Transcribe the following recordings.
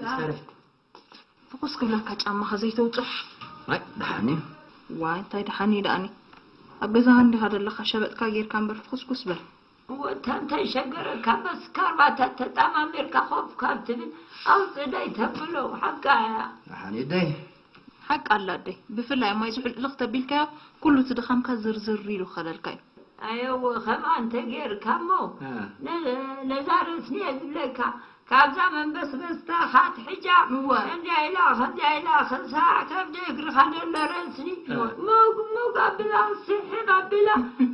መስተሪ። ፍኹስ ክብለካ ጫማኻ ዘይተውፅሕ። ኣይ ደሓን እዩ። ዋይ እንታይ ደሓን እዩ ደኣኒ። ኣብ ገዛኻ እንዲኻ ዘለኻ ሸበጥካ ጌርካ እምበር ፍኹስኩስ በል። እወ እታ እንታይ ሸገረካ በስ ካርባታ ተጣማሚርካ ኮፍ ካብ ትብል ኣውፅእ ደይ ተብሎ ሓቃ እያ። ደሓን እዩ ደይ። ሓቂ ኣላ ኣደይ፣ ብፍላይ ኣብ ማይ ዝሑል እልኽ ተቢልካዮ ኩሉ እቲ ድኻምካ ዝርዝር ኢሉ ክኸደልካ እዩ። ኣየወ ከምኣ እንተጌርካ እሞ ነዛ ረስኒ እየ ዝብለካ ካብዛ መንበስበስታ ካትሕጃ ከምዚያ ኢላ ከምዚያ ኢላ ክሳዕ ከብዲ እግርኻ ዘሎ ረስኒ ሞግ ሞግ ኣቢላ ስሕብ ኣቢላ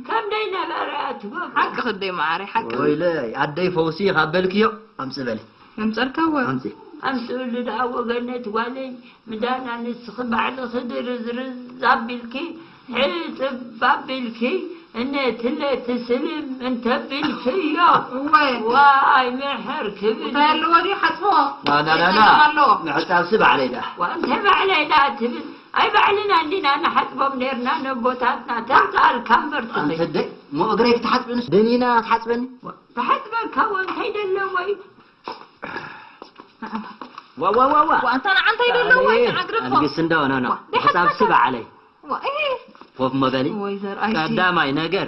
ከም ደይነበረ እያ ትገብሮ። ሓቂ ክደይ መዓረይ ሓቂ። ወይለይ ኣደይ ፈውሲ ካብ በልክዮ ኣምፅእ በሊ። መምፀርካ እወ። ኣምፅእ። ኣምፅእሉ ደኣ ወገነት ጓለይ ምዳና ንስኺ ባዕልኺ ድርዝርዝ ኣቢልኪ ሕፅብ ኣቢልኪ እነትለ ትስልም እንተቢልክዮ እወ። ዋይ ምሕር ክብል እንታይ ኣለዎ ድዩ ሓፅቦ ላላላላ ኣለዎ። ምሕፃብሲ ባዕለይ ደኣ ዋ እንታይ ባዕለይ ደኣ ትብል ኣይ ባዕልና እንዲና ንሓፅቦም ነርና ነቦታትና ተምፃኣልካ እምበር ትኽእል ኣንተ ደይ ሞ እግረይ ክትሓፅብንስ ደኒና ክትሓፅበኒ ተሓፅበካ ወ እንታይ ደለዎ እዩ ዋ ዋ ዋ ዋ ዋንታ ንዓንታይ ደሎ ወይ ንዓግርፎ ኣንግስ እንዶ ኖ ኖ ሕሳብ ስብ ዓለይ ዋ እሄ ኮፍ መበሊ ወይ ዘርኣይ ቀዳማይ ነገር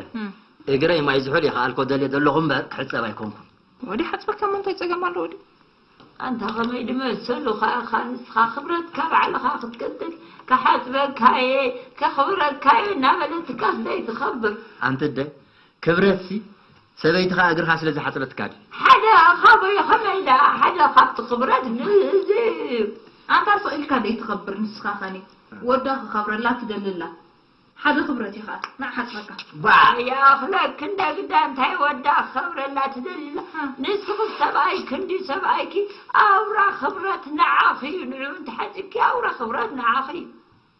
እግረይ ማይ ዝሑል ይኸኣልኮ ደልየ ዘለኹ እምበር ክሕፀብ ኣይኮንኩን ወዲ ሓፅበካ ሞ እንታይ ፀገም ኣለዎ ድዩ ኣንታ ኸመይ ድመሰሉ ኸኣኻ ንስኻ ክብረትካ ባዕልኻ ክትቀጥል ክሓፅበካ እየ ከኽብረካ እየ እናበለትካስ ደይትኸብር ኣንተ ደ ክብረትሲ ሰበይትኻ እግርኻ ስለ ዝሓጸበትካ ድዩ? ሓደ ካብ ከመይ ደኣ ሓደ ካብቲ ክብረት ንህዝብ ኣንታ ስቕ ኢልካ ደይትኸብር ንስኻ ኸኒ ወዳ ክኸብረላ ትደልላ ሓደ ክብረት ኢኻ ንዓ ሓጽበካ። ባ ያኽለክ እንደ ግዳ እንታይ ወዳ ክኸብረላ ትደልላ ንስኺ ሰብኣይኪ እንዲ ሰብኣይኪ ኣውራ ክብረት ንዓኺ እዩ ንዑ እንተሓጺብኪ ኣውራ ክብረት ንዓኺ እዩ።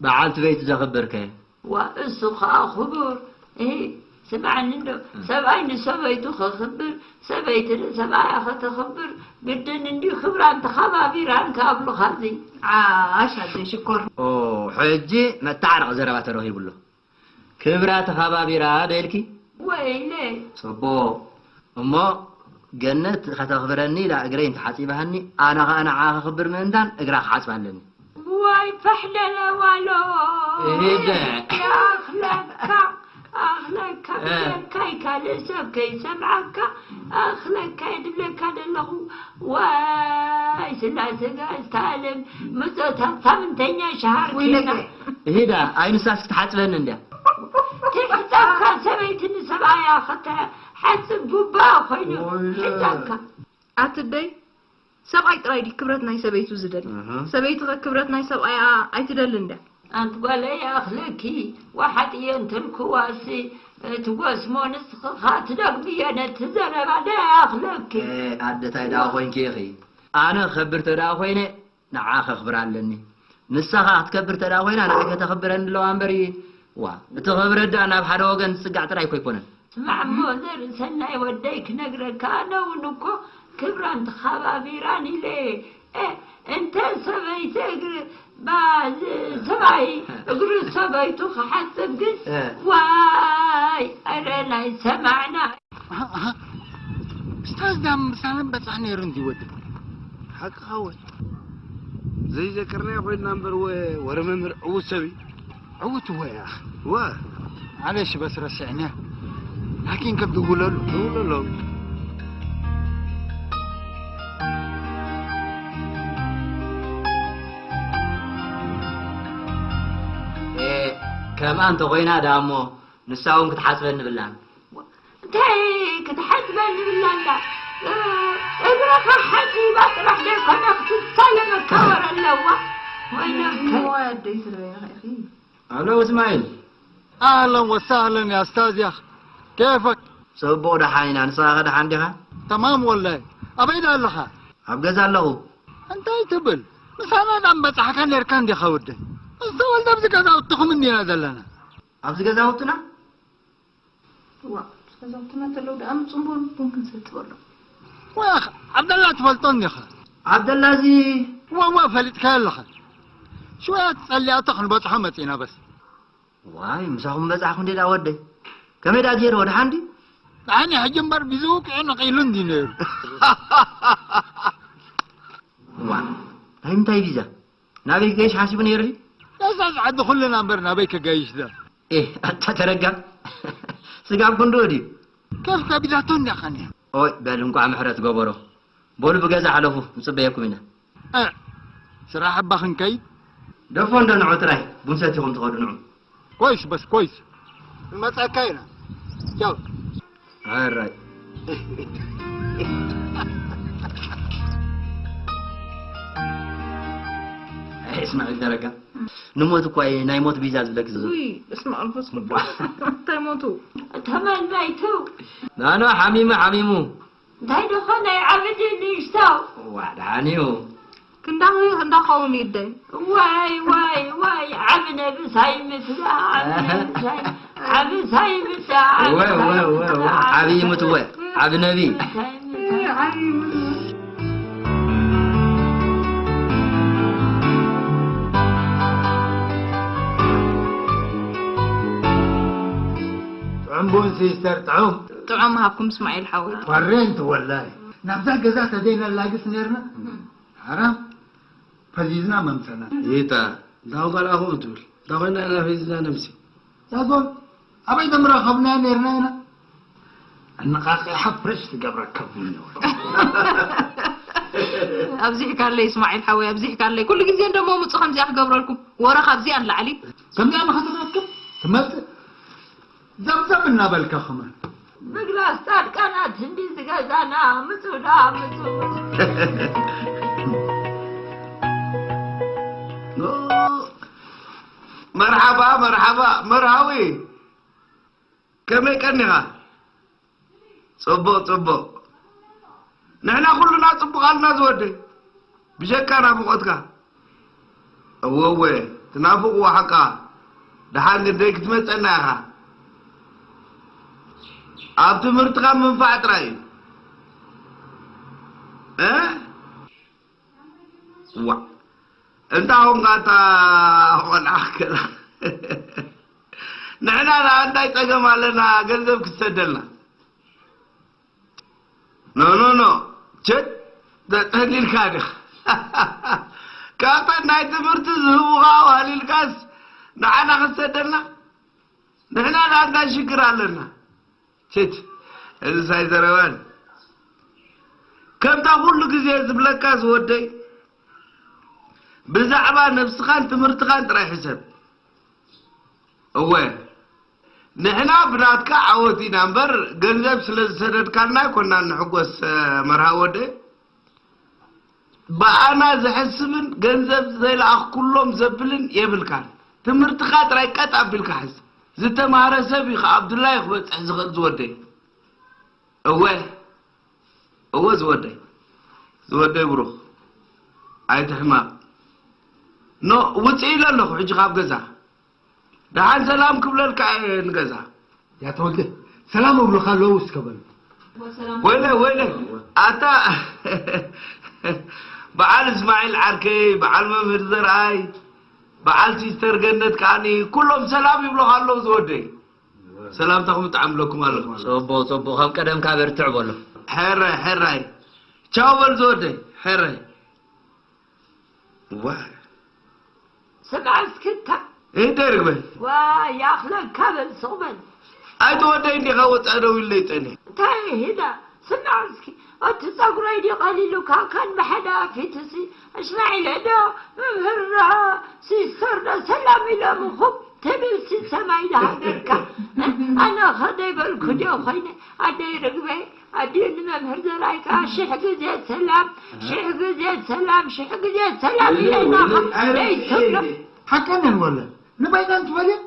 በዓልቲ ቤት ዘኽብር ከ? ዋ እሱ ኸኣ ኽቡር እሂ ስምዓኒ እንዶ ሰብኣይ ንሰበይቱ ኸኽብር ሰበይቲ ንሰብኣያ ኸተኽብር ግድን እንድዩ ክብራን ተኸባቢራን ክኣብሉኻ እዚ ዓሽ ኣደይ ሽኮር ኦ ሕጂ መተዓረቒ ዘረባ ተረኺቡ ኣሎ ክብራ ተኸባቢራ ዶ ኢልኪ ወይለ ጽቡቕ እሞ ገነት ከተኽብረኒ ኢላ እግረይ እንተሓጺባሃኒ ኣነ ኸኣ ንዓኣ ከኽብር ምእንታን እግራ ክሓጽባ ኣለኒ። ዋይ ፋሕ ደለ ዋሎ እሂደ። ይኣኽለካ ኣኽለካ ብጀካይ ካልእ ሰብ ከይሰምዓካ ኣኽለካ የድብለካ ደለኹ ዋይ ስላሰ ጋዝታ ኣለም ምጾታት ሳምንተኛ ሸሃር ኪና እሂዳ ኣይንሳስ ክትሓጽበኒ እንድያ ትሕተካ ሰበይቲ ንሰብኣያ ኸተ ሓጽብ ጉባ ኮይኑ ሕተካ ኣትደይ ሰብኣይ ጥራይ ድዩ ክብረት ናይ ሰበይቱ ዝደሊ? ሰበይቲ ኸ ክብረት ናይ ሰብኣያ ኣይትደልን ድያ? ኣንቲ ጓለይ ይኣኽለኪ ወሓጥዮ እንተልክዋሲ ትጎስሞ ንስኺ ኸኣ ትደግምዮ ነቲ ዘረባ ዶ ይኣኽለኪ? ኣደ ታይ ደኣ ኾይንኪ ኢኺ? ኣነ ክኸብር ተደኣ ኾይነ ንዓ ከኽብራ ኣለኒ። ንሳ ኸኣ ክትከብር ተደኣ ኮይና ንዓይ ከተኽብረኒ ኣለዋ እምበር ዋእ እቲ ኽብረት ደኣ ናብ ሓደ ወገን ዝጽጋዕ ጥራይ እኮ ኣይኮነን። ስማዕ እሞ ዘርእሰናይ ወደይ ክነግረካ ኣነ እውን እኮ ክብራን ተኻባቢራን ኢለ እየ እንተ ሰበይቲ እግሪ ሰብኣይ እግሪ ሰበይቱ ክሓፅብ ግን ዋይ ኣረ ናይ ሰማዕና ኡስታዝ ዳም ምሳለን በፃሕ ነይሩ እንዲ ወዲ ሓቅኻ ወ ዘይዘከርናዮ ኮይንና እምበር ወረ መምህር ዕዉት ሰብ እዩ ዕውት እወ እያ እወ ማለሽ በስ ረስዕንያ ላኪን ከም ድውለሉ ድውለሎም ከምኣ እንተኾይና ደኣ እሞ ንሳ እውን ክትሓፅበኒ ብላን እንታይ ክትሓፅበኒ ብላን እግርኻ ሓፂባ ጥራሕ ዘይኮነ ክትሳለመካ ወረ ኣለዋ ወይለከ እዋ ኣደይ ትርበያ ኢኺ ኣሎ እስማዒል ኣህለን ወሳህለን ያ እስታዝ ያኽ ኬፈክ ፅቡቕ ደሓን ኢና ንስኻ ከ ደሓን ዲኻ ተማም ወላይ ኣበይ ዳ ኣለኻ ኣብ ገዛ ኣለኹ እንታይ ትብል ምሳና ዳ ምበጻሕካ ኔርካ እንዲኻ ወደይ ምስ ተወልደ ኣብዚ ገዛውትኹም እንዲና ዘለና ኣብዚ ገዛውትና ዋ ገዛውትና ተለው ደኣ ምጽንቦ ቡን ክንሰቲ በሎ ዋኽ ዓብደላ ትፈልጦ እንዲኻ ዓብደላ እዚ ዋዋ ፈሊጥካዮ ኣለኻ ሽወያ ትጸሊኣቶ ክንበጽሖ መጺና በስ ዋይ ምሳኹም በጻሕኩ እንዴ ደኣ ወደይ ከመይ ደኣ ገይርዎ ደሓን ድዩ ደሓን ሕጂ እምበር ብዝውቅዑ ነቒሉ እንዲ ነይሩ ዋ፣ ናይ ምንታይ ቪዛ? ናበይ ክገይሽ ሓሲቡ ነይሩ ድዩ? እዛ ዓዲ ኩልና እምበር ናበይ ከጋይሽ ዳ? ኤ፣ ኣታ ተረጋ። ስጋብ ክንድኡ ድዩ? ከፍ ከቢዳቶ እንዲያ ኸንያ። ኦይ፣ በል እንቋዕ ምሕረት ገበሮ። በሉ ብገዛ ሓለፉ፣ ንጽበየኩም ኢና። እ፣ ስራሕ እባ ክንከይድ። ደፎ እንዶ ንዑ ጥራይ፣ ቡን ሰቲኹም ትኸዱ ንዑ። ኮይስ በስ ኮይስ። ንመጸካ ኢና። ቻው። ኣራይ። ኣይ፣ እስማዒል ደረጋ። ንሞት እኳ እየ ናይ ሞት ቢዛ ዝብለክ ዘሎ። ውይ፣ እስማዕ መንፈስ ቅዱስ። እንታይ ሞቱ? ተመልመይቱ። ናኖ ሓሚሙ፣ ሓሚሙ። እንታይ ደኾነ? ዓቢ ድዩ ንእሽቶ? ዋ፣ ደሓን እዩ። ክንዳኺ እንዳኸውን ይደይ። ዋይ፣ ዋይ፣ ዋይ፣ ዓቢ ነብስ ኣይምትዳ፣ ዓቢ ኣሀ። ነብስ ኣይ-፣ ዓቢ ሳይምዳ፣ ዓቢ እወ፣ እወ፣ እወ፣ እወ። ሳይምዳ፣ ዓቢ ይሙት፣ እወ። ዓቢ ነቢ። ሳይምዳ። ጥዑም ቡን ሲስተር፣ ጥዑም። ጥዑም ሃብኩም እስማዒል ሓወይ። ፈሬንት ወላይ። ናብዛ ገዛ ተዘይነላግስ ነርና። ሓራም። ፈዚዝና መምሰና። ይታ፣ እንታይ ጓል ኣኹም ትብል? እንታይ ኮይና ኢና ፈዚዝና ነምሲ? ዛጎል፣ ኣበይ ደምረኸብና ነርና ኢና? ኣነቃቂሓ ፍሬሽ ትገብረካ ቡን። ኣብዚሕካለይ እስማዒል ሓወይ፣ ኣብዚሕካለይ። ኩሉ ግዜ እንደሞ ምጹ ከምዚኣ ክገብረልኩም። ወረ ካብዚኣ ንላዕሊ። ከምዚኣ ንኸተናክብ ትመጽእ። ዘብዘብ እናበልካ ኸማን። ምግላስ ጻድቃናት እንዲ ዝገዛና፣ ምጹ ዳ፣ ምጹ፣ ምጹ። መርሓባ፣ መርሓባ፣ መርሃዊ። ከመይ ቀኒኻ? ጽቡቕ፣ ጽቡቕ። ንሕና ኩልና ጽቡቕ ኣልና ዝወደይ። ብጀካ ናፍቖትካ። እወ፣ እወ፣ ትናፍቕ እዋ ሓቃ። ደሓን ግን ደይ ክትመጸና ኢኻ። ኣብ ትምህርትኻ ምንፋዕ ጥራይ እዩ። እ? ዋእ፣ እንታይ ኾንካ እታ ቖልዓ ከላ? ንሕና ደኣ እንታይ ጸገም ኣለና ገንዘብ ክትሰደልና? ኖ፣ ኖ፣ ኖ። ቸት፣ ተጠሊልካ ዲኻ? ካብተን ናይ ትምህርቲ ዝህቡኻ ኣዋህሊልካስ ንዓና ክትሰደልና? ንሕና ደኣ እንታይ ሽግር ኣለና? ቸት፣ እዝስ ኣይዘረባን። ከምታ ኩሉ ግዜ ዝብለካ ዝወደይ፣ ብዛዕባ ነብስኻን ትምህርትኻን ጥራይ ሕሰብ። እወ፣ ንሕና ብናትካ ዓወት ኢና እምበር፣ ገንዘብ ስለ ዝሰደድካልና ኣይኮናን ንሕጎስ፣ መርሃ ወደይ። ብኣና ዝሕስብን ገንዘብ ዘይለኣኽኩሎም ዘብልን የብልካን። ትምህርትኻ ጥራይ ቀጥ ኣቢልካ ሕዝ። ዝተማህረ ሰብ እዩ ከኣ ኣብ ድላዩ ክበጽሕ ዝኽእል ዝወደይ። እወ፣ እወ ዝወደይ። ዝወደይ ብሩኽ። ኣይትሕመቕ። ኖ፣ ውጽእ ኢለ ኣለኹ ሕጂ ካብ ገዛ። ደሓን ሰላም ክብለልካ እየ ንገዛ። ያ ተወልደ፣ ሰላም እብሉኻ ኣለዉ እስከ በሉ። ወይለ፣ ወይለ፣ ኣታ በዓል እስማዒል ዓርከይ፣ በዓል መምህር ዘርኣይ፣ በዓል ሲስተር ገነት ከኣኒ፣ ኩሎም ሰላም ይብሉኻ ኣለዉ ዝወደይ። ሰላምታኹም ይጥዓምለኩም ኣሎ። ጽቡቕ፣ ጽቡቕ፣ ከም ቀደምካ በርትዕ በሎ። ሕራይ፣ ሕራይ። ቻው በል ዝወደይ፣ ሕራይ። ዋ። ስምዓ እስኪ እታ። እህ፣ ደይ ርግበ። ዋ፣ ይኣኽለካ በል፣ ስቕ በል። ኣይተወደይ እንዲኻ ወጻእ ደው ኢለይ ጸኒሕ። እንታይ ሂዳ? ስምዓ እስኪ፣ እቲ ጸጉረይ ድዩ ቀሊሉካ? ከን ብሓደ ኣፊትሲ፣ እስማዒለ ዶ፣ መምህር ዶ፣ ሲስተር ዶ፣ ሰላም ኢሎምኹም? ትብል ሲ ሰማይ ዝሃገርካ። ኣነ ኸ ደይበልኩ ድዮ ኾይነ? ኣደይ ርግበይ፣ ኣድዩ ንመምህር ዘርኣይ ከኣ ሽሕ ግዜ ሰላም፣ ሽሕ ግዜ ሰላም፣ ሽሕ ግዜ ሰላም ኢለና ኸ ደይትብሎ። ሓቀነን ወለ ንባይናን ትበልዮ?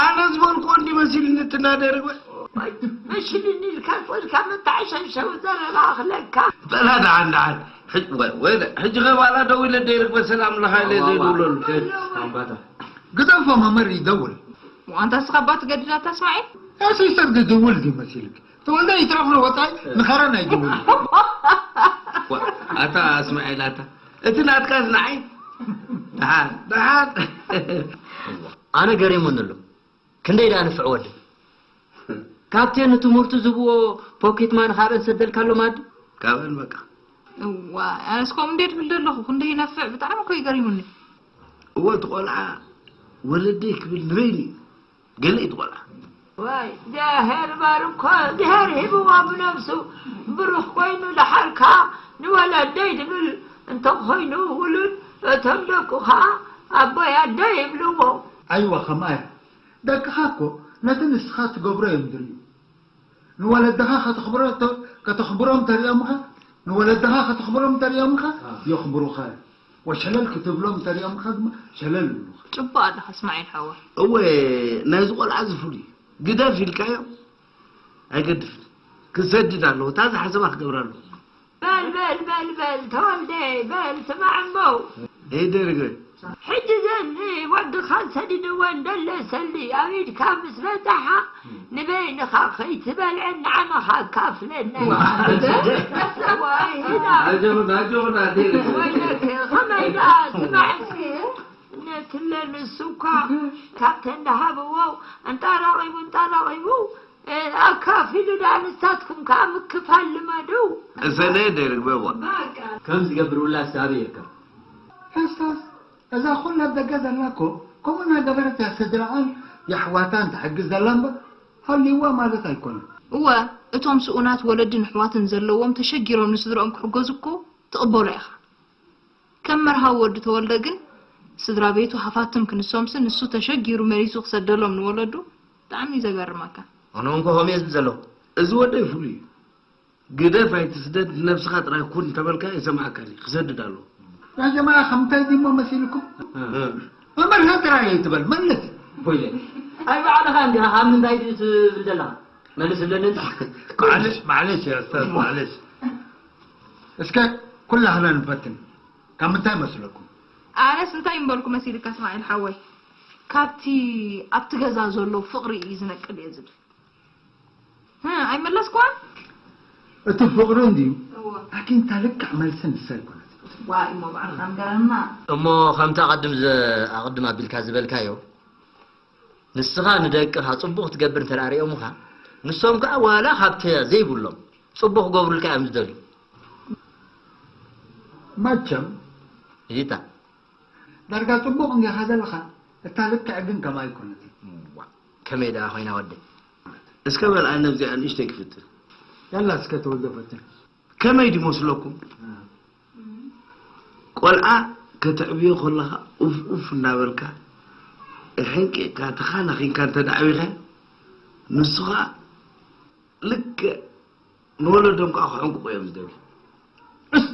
ኣነ ዝበልኩ እንዲ መሲልኒ ትናደ ርግበ። ወይ፣ መሲልኒ ኢልካ ቆልካ መተዓሸሸው ዘረባ ኣኽለካ። በላ ደሓን ደሓን። ሕጅ-፣ ወይ፣ ወይ፣ ሕጂ ኸባላ ደው ኢለ ደይ ርግበ ሰላም ለኻ ኢለ ዘይድውለሉ። ኣምባታ። ግደፎ መምህር ይደውል። ዋንታ ስኻ ኣባ ትገድዳታ እስማዒል? እሱ ይሰግድ ድውል ድዩ መሲልክ? ተወልደ ይትረፍ ነው ወጣይ ንኸረን ኣይድውል። ዋ፣ ኣታ እስማዒል ኣታ። እቲ ናትካስ ንዓይ? ደሓን፣ ደሓን። ኣነ ገሪሙኒ ኣሎ። ክንደይ ደኣ ንፍዕ ወዲ። ካብተን ንትምህርቱ ዝብዎ ፖኬት ማኒ ካብአን ሰደልካሎም ኣዲ? ካብአን በቃ። እዋ፣ ኣነስ ከምኡ እንዴ ትብል ዘለኹ፣ ክንደይ ይነፍዕ፣ ብጣዕሚ እኮ ይገርሙኒ። እወ፣ እቲ ቆልዓ ወለደይ ክብል ንበይኑ እዩ። ገለ እዩ እቲ ቆልዓ። ዋይ፣ ደሄር ባር እኮ፣ ደሄር ሂብዎ ብነብሱ፣ ብሩኽ ኮይኑ ደሓርካ ንወለደይ ዝብል እንተኾይኑ ውሉድ፣ እቶም ደቁ ኸዓ ኣቦይ ኣደይ ይብልዎ። ኣይዋ፣ ከምኣ እያ። ደቅኻ እኮ ነቲ ንስኻ ትገብሮ እዮም ዝርእዩ። ንወለድኻ ከተኽብሮ፣ ከተኽብሮም ተሪኦምኻ፣ ንወለድኻ ከተኽብሮም ተሪኦምኻ፣ የኽብሩኻ እዮም። ወሸለል ክትብሎም ተሪኦምኻ ድማ ሸለል ይብሉኻ። ጽቡቕ ኣለኻ እስማዒል ሓወይ። እወ፣ ናይዚ ቆልዓ እዚ ፍሉይ እዩ። ግደፍ ኢልካዮ ኣይገድፍን። ክሰድድ ኣለዎ። እታ ዝሓሰባ ክገብራ ኣለዎ። በል በል በል በል ተወልደ በል ስማዕ እሞ። ኤደርገ። ሕጂ ዘን ወድኻ ሰዲድወን ደለ ሰሊ ኣብ ኢድካ ምስ በጽሓ ንበይንኻ ከይትበልዐን ንዓመኻ ኣካፍለና። ኣጆኹን ኣጆኹን ኣዴ። ወይለከ ከመይ ደኣ ስማዕ እስኪ። ነትለ ንሱ እኳ ካብተን ደሃብዎ እንጣራቒቡ እንጣራቒቡ ኣካፊሉ ደኣ ንሳትኩም ከኣ ምክፋል ልመዱ። እሰነ ደርግበዋ። ከም ዝገብር ውላስ ኣበይ ይርከብ? ሄስቶስ፣ እዛ ኩላ ኣብ ደገ ዘላ እኮ ከምኡ እናገበረት እያ ስድራኣን የሕዋታን ትሕግዝ ዘላ እምበር ሃልይዋ ማለት ኣይኮነን። እወ፣ እቶም ስኡናት ወለድን ኣሕዋትን ዘለዎም ተሸጊሮም ንስድርኦም ክሕገዙ እኮ ትቕበሎ ኢኻ። ከም መርሃዊ ወዲ ተወልደ ግን ስድራ ቤቱ ሃፋትም ክንሶምሲ ንሱ ተሸጊሩ መሊሱ ክሰደሎም ንወለዱ ብጣዕሚ እዩ ዘገርመካ። ኣነ እውን ከምኡ እየ ዝብል ዘለኹ። እዚ ወደይ ፍሉይ እዩ። ግደፍ ኣይትስደድ ንነብስኻ ጥራይ ኩን እንተበልካ ኣይሰምዓካን እዩ። ክሰድድ ኣለዎ። ያ ጀማዓ ከምታይ ድሞ መሲልኩም? መመርሃ ጥራይ ኣይትበል መልስ። ወይለ ኣይ ባዕልኻ እንዲኻ ካብ ምንታይ ድዩ ትብል ዘለኻ? መልስለኒ እንተ። ማዕለሽ ማዕለሽ ያ ኡስታዝ ማዕለሽ። እስከ ኩላህና ንፈትን። ካብ ምንታይ መስለኩም? ኣነስ እንታይ እምበልኩ መሲልካ እስማዒል ሓወይ፣ ካብቲ ኣብቲ ገዛ ዘሎ ፍቕሪ እዩ ዝነቅል እየ ዝብል። ህ፣ ኣይመለስኩዋን? እቲ ፍቕሪ እንድዩ። እወ። ላኪን እታ ልክዕ መልሲ ንሳ ኣይኮነትን። ዋይ እሞ ባዕልኻ ንገረና። እሞ ከምቲ ኣቐድም ዘ- ኣቐድም ኣቢልካ ዝበልካዮ ንስኻ ንደቅኻ ጽቡቕ ክትገብር እንተ ደኣ ርእዮምኻ ንሶም ከኣ ዋላ ካብቲ ዘይብሎም ጽቡቕ ክገብሩልካ እዮም ዝደልዩ። መቸም እታ ዳርጋ ጽቡቕ እንዲኻ ዘለኻ፣ እታ ልክዕ ግን ከምኣ ኣይኮነትን። እዋ፣ ከመይ ደኣ ኮይና ወደይ? እስከ በል ኣነ ኣብዚኣ ንእሽተይ ክፍትን። ያላ እስከ ተወልደ ፈትን። ከመይ ድዩ መስለኩም? ቆልዓ ከተዕብዮ ከለኻ ኡፍ ኡፍ እናበልካ፣ ኣሐንቂቕካ፣ ተኻናኺንካ እንተ ደኣ ኣዕቢኻዮ፣ ንሱ ኸኣ ልክዕ ንወለዶም ከዓ ክሕንቁቑ እዮም ዝደልዩ። እስ!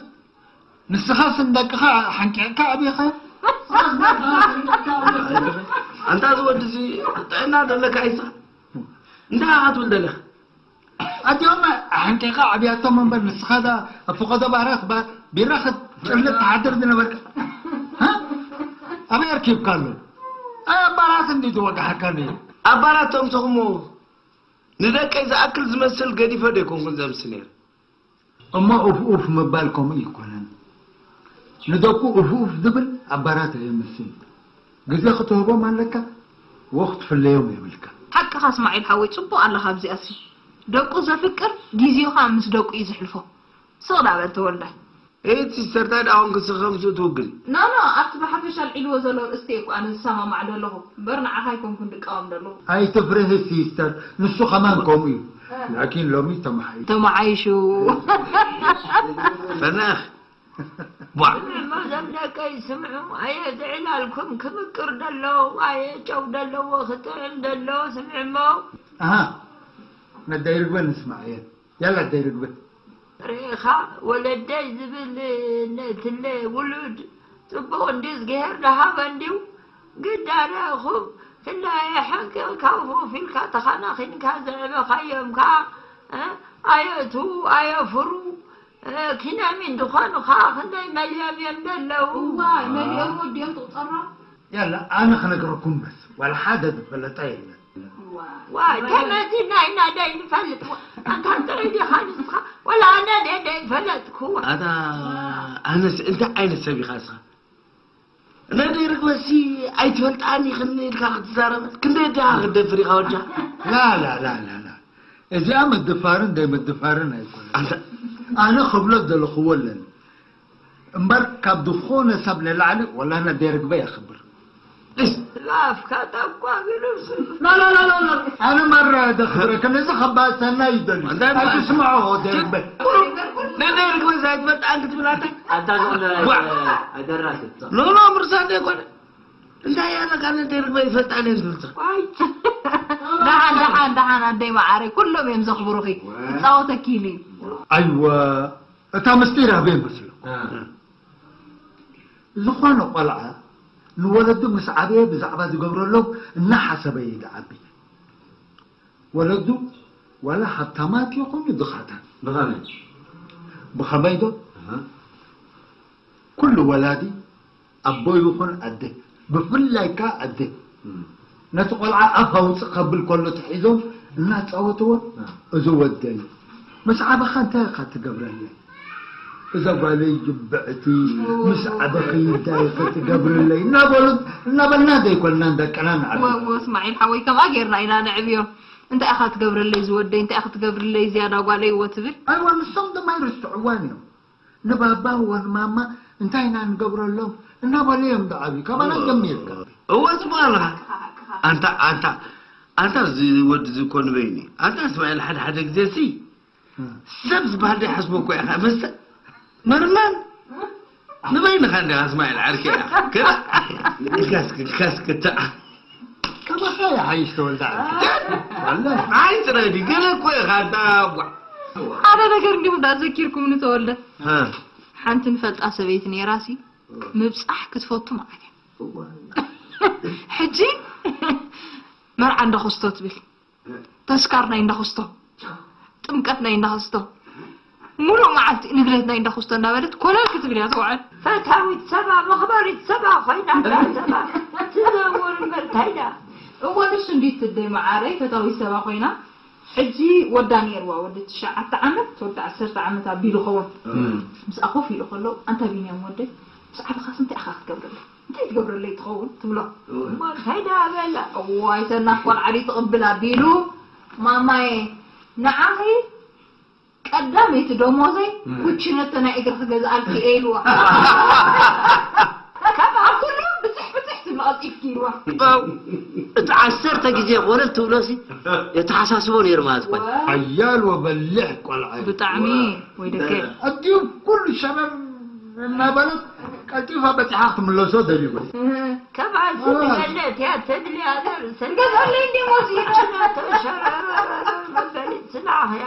ንስኻስ ንደቅኻ ሓንቂቕካ ኣዕቢኻ? ኣንታ እዚ ወዲ እዚ ጥዕና ደለካ ኣይስኻ? እንታይ ኢኻ ትብል ደለኻ? ኣዲኦም ሓንቂቕካ ኣዕብያቶም እምበር ንስኻ ደኣ ኣብ ፈቐዶ ባራት ባ- ቢራ ክትጭልጥ ትሓድር ዝነበርካ? ሃ? ኣበይ ኣርኪብካ ኣሎ? ኣይ ኣብ ባራት እንዲ ዝወጋሓካ ነይሩ። ኣብ ባራት ተምሰኹሞ ንደቀይ ዝኣክል ዝመስል ገዲፈ ዶ ኣይኮንኩን ዘምሲ ነይረ? እሞ ኡፍ ኡፍ ምባል ከምኡ ኣይኮነን። ንደቁ ኡፍ ኡፍ ዝብል ኣብ ባራት ኣየምስን። ግዜ ክትህቦም ኣለካ፣ ወ ክትፍለዮም የብልካ። ሓቅኻ እስማዒል ሓወይ፣ ጽቡቕ ኣለኻ ኣብዚኣሲ። ደቁ ዘፍቅር ግዜኡ ኸኣ ምስ ደቁ እዩ ዘሕልፎ። ስቕ ደኣ በል ተወልደ። እቲ ስተርታይ ደኣ ኮንክ ስኸምሱ ትውግን። ኖ ኖ ኣብቲ ብሓፈሻ ኣልዒልዎ ዘሎ ኣርእስቲ እየ እኮ ኣነ ዝሰማማዕ ዘለኹ እምበር ንዓኻ ኣይኮንኩን ድቃወም ዘለኹ። ኣይትፍርሂ ሲስተር ንሱ ከማን ከምኡ እዩ ላኪን ሎሚ ተመሓይሹ። ተመሓይሹ። ፈናኽ ቧዕ። ስምዕሞ ዘም ደቀይ ስምዑ ኣየ ዝዕላልኩም ክምቅር ደሎ ኣየ ጨው ደለዎ ክጥዕም ደሎ ስምዕሞ። ኣሃ ነዳይ ርግበ ንስማዕ እየ። ያላ ኣደይ ርግበ። ርኢኻ ወለደይ ዝብል ነትለ ውሉድ ጽቡቕ እንድዩ እዝግሄር ደሃበ እንድዩ ግዳ ርኢኹም ክንደይ ሓንቂቕካ ውፍውፍ ኢልካ ተኻናኺንካ ዘዕበኻዮም ከኣ ኣየእትዉ ኣየፍሩ ኪነሚን ዝኾኑ ከኣ ክንደይ መሊኦም እዮም ዘለዉ። እዋይ መሊኦም ወዲኦም ትቑጸራ። ያላ ኣነ ክነግረኩም በስ ዋላ ሓደ ዝፈለጠ የለን። ዋይ ተመዚና ኢና ደይንፈልጥ ኣንታ ጥዑይ ዲኻ ንስኻ ወላ ኣነ ደይፈለጥኩ። ኣታ ኣነስ እንታይ ዓይነት ሰብ ኢኻ ንስኻ? ነደይ ርግበሲ ኣይትፈልጣን ኢኽን ኢልካ ክትዛረብ ክንደይ ዲኻ ክትደፍር ኢኻ ወጃ? ላ ላ ላ ላ ላ እዚኣ ምድፋርን ደይ ምድፋርን ኣይኮነን። ኣንታ ኣነ ክብሎ ዘለኽዎ ኣለኒ እምበር ካብ ዝኾነ ሰብ ንላዕሊ ወላ ነደይ ርግበ የኽብር። ላፍካ ጠቋ ግልብስ ላ ላ ላ ላ ላ ኣነ ማራ ደኽብረከ ነዚ ከባድ ሰናይ ይደሊ እንታይ ማለት? ኣይትስምዖ ደርግበ ነደይ ርግበ ዘይትፈልጥ ኣንክ ትብላታ ኣታ ዝኾነ ዋ! ኣይደራሲ ኖ ኖ ምርሳን ዘይኮነ እንታይ ኣለካ ነደይ ርግበ ይፈልጣ ነን ዝብልታ ደሓን ደሓን ደሓን ኣደይ መዓረይ ኩሎም እዮም ዘኽብሩኺ ክፃወተኪ ኢሉ እዩ ኣይወ እታ ምስጢር ኣበይ መስሎ ዝኾነ ቆልዓ ንወለዱ ምስ ዓበየ ብዛዕባ ዝገብረሎም እናሓሰበ እዩ ዝዓቢ ወለዱ ዋላ ሃብታማት ይኹኑ ድኻታት ብኸመይ ብኸመይ ዶ ኩሉ ወላዲ ኣቦ ይኹን ኣደ ብፍላይ ከ ኣደ ነቲ ቆልዓ ኣፍ ኣውፅእ ከብል ከሎ ተሒዞም እናፃወትዎ እዚ ወደይ ምስ ዓበኻ እንታይ ኢኻ ትገብረለይ እዛ ጓለይ ጅብዕቲ ምስ ዓበኺ እንታይ ኢኺ ትገብርለይ እናበሉ እናበልና ዘይኮንና ደቅና ንዓብዮ ወ- ወ- እስማዒል ሓወይ ከምኣ ጌርና ኢና ነዕብዮም እንታይ ኢኻ ትገብረለይ ዝወደይ እንታይ ኢኻ ትገብርለይ ዝያዳ ጓለይ እዎ ትብል ኣይዋ ንሶም ድማ ይርትዕዋን እዮም ንባባ ወንማማ እንታይ ኢና ንገብረሎም እናበሉ እዮም ዝዓብዩ ካባና ጀሚርካ እወ ጽቡቅ ኣለኻ ኣንታ ኣንታ ኣንታ እዚ ወዲ እዚ እኮ ንበይኒ ኣንታ እስማኤል ሓደ ሓደ ግዜ ሲ ሰብ ዝበሃል ዘይሓስቦ እኮ ኢኻ መስተ መርማን ንበይንኻ እንዲኻ እስማኤል ዓርኪ ኢኻ ክላ ኢልካስ ክልካስ ክትዓ ከማኻ ይሓይሽ ተወልደ ዓርኪ ኣይ ጥራይ ድዩ ገለ እኮ ኢኻ ኣንታ ጓዕ ሓደ ነገር እንዲኹም ዳ ዘኪርኩም ንተወልደ ሃ ሓንቲ ንፈልጣ ሰበይቲ ነይራሲ ምብፃሕ ክትፈቱ ማለት እያ ሕጂ መርዓ እንዳኸስቶ ትብል ተስካር ናይ እንዳኸስቶ ጥምቀት ናይ እንዳኸስቶ ሙሉእ መዓልቲ ንግደት ናይ እንዳኸስቶ እንዳበለት ኮለል ክትብል እያ ትውዕል ፈታዊት ሰባ መኽበሪት ሰባ ኮይና እንዳሰባ ትዘውር እምበር እንታይ ዳ እወ ንሱ እንዲት ትደይ መዓረይ ፈታዊት ሰባ ኮይና ሕጂ ወዳ ነይርዋ ወዲ ትሽዓተ ዓመት ወዲ ዓሰርተ ዓመት ኣቢሉ ኸውን ምስኣ ኮፍ ኢሉ ከሎ ኣንታ ቢንያም ወደይ ምስ ዓበኻስ እንታይ ኢኻ ክትገብረለይ እንታይ ትገብረለይ ትኸውን ትብሎ እሞ እንታይ ዳ በላ እዋይ ተናፍ ቆልዓ ድዩ ትቕብል ኣቢሉ ማማየ ንዓኺ ቀዳመይቲ ደሞዘይ ኩችነቶ ናይ እግሪ ክገዝኣልኪ እየ ኢልዋ ካብ ኣብ ኩሉ ብፅሕ ብፅሕ ትብሎ ቀልጢፍኪ ኢልዋ እቲ ዓሰርተ ግዜ ኮለል ትብሎሲ የተሓሳስቦ ነይሩ ማለት ኮነ ሓያል ወበልሕ ቆልዓ እዩ። ብጣዕሚ ወይ ደገ ኣዲኡ ኩሉ ሸረር እናበለት ቀልጢፋ በፂሓ ክትምለሶ ደልዩ ከብዓት ትበልዕ እያ ትድልያ ርእሰን ገዛለይ እንዲ ሞት ይረና ተሸረረረረ መበሊ ጽናሕ እያ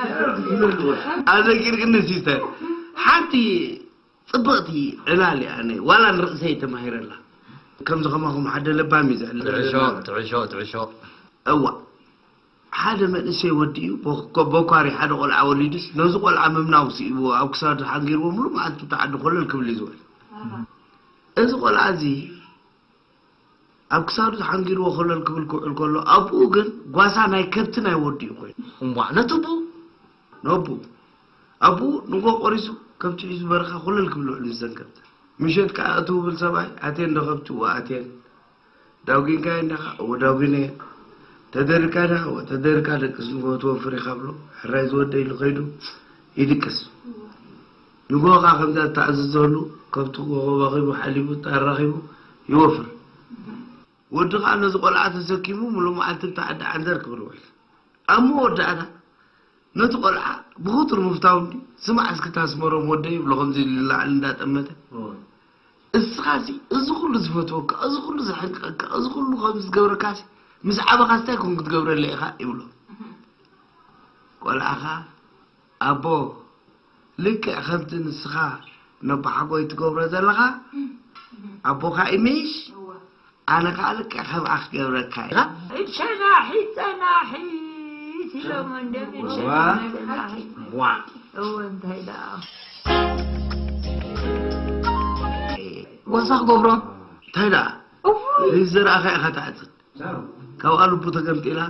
ኣዘኪርክኒ ሲስተር ሓንቲ ጽብቕቲ ዕላል እያ ኣነ ዋላ ንርእሰይ ተማሂረላ ከምዚ ከማኹም ሓደ ለባም እዩ ዝዕል ትዕሾ ትዕሾ ትዕሾ እዋ ሓደ መንእሰይ ወዲ እዩ ቦኳሪ ሓደ ቆልዓ ወሊዱስ ነዚ ቆልዓ ምምናው ስኢብዎ ኣብ ክሳዱ ሓንጊርዎ ሙሉ መዓልቲ ተዓዲ ኮለል ክብል እዩ ዝውዕል እዚ ቆልዓ እዚ ኣብ ክሳዱ ሓንጊርዎ ኮለል ክብል ክውዕል ከሎ ኣቡኡ ግን ጓሳ ናይ ከብቲ ናይ ወዲ እዩ ኮይኑ እምቧዕ ነቲ ኣቡኡ ነቡ ኣቡኡ ንጎ ቆሪሱ ከብቲ ሒዙ በረኻ ኮለል ክብል ውዕል ምስ ዘን ከብቲ ምሸት ከዓ እቲ ውብል ሰብኣይ ኣቴን ዶ ከብቲ እወ ኣቴን ዳጉንካዮ እንዲኻ እወ ዳጉነየ ተደርካ ዲኻ እወ ተደርካ ደቅስ ንጎ ትወፍር ኢኻ ብሎ ሕራይ ዝወደ ኢሉ ከይዱ ይድቅስ ንጎ ከዓ ከምዛ እተኣዘዘሉ ከብቲ ጎቦ ረኺቡ ሓሊቡ ጣር ረኺቡ ይወፍር ወዲ ከዓ ነዚ ቆልዓ ተሰኪሙ ሙሉእ መዓልቲ ብቲ ዓዲ ዓንዘር ክብል ውዕል ኣብ መወዳእታ ነቲ ቆልዓ ብኽቱር ምፍታው እንዲ ስማዕ እስኪ ታስመሮም ወደይ ይብሎ ከምዚ ኢሉ ንላዕሊ እንዳጠመተ እስኻሲ እዚ ኩሉ ዝፈትወካ እዚ ኩሉ ዘሕንቀካ እዚ ኩሉ ከምዚ ዝገብረካሲ ምስ ዓበኻስ እንታይ ኮን ክትገብረለይ ኢኻ ይብሎ ቆልዓ ኸዓ ኣቦ ልክዕ ከምቲ ንስኻ ነቦሓጎይ ትገብሮ ዘለኻ ኣቦኻ ኢሚሽ ኣነ ከዓ ልክዕ ከምኣ ክገብረካ ኢኻ ሸናሒት ጸናሒት ኢሎም እንደምን ሸናሒት ጸናሒት እወ እንታይ ደኣ ጓሳ ክገብሮም እንታይ ደኣ ንዝረኣኻ ኢኻ ትዓጽድ ካብኣ ልቡ ተገምጢላ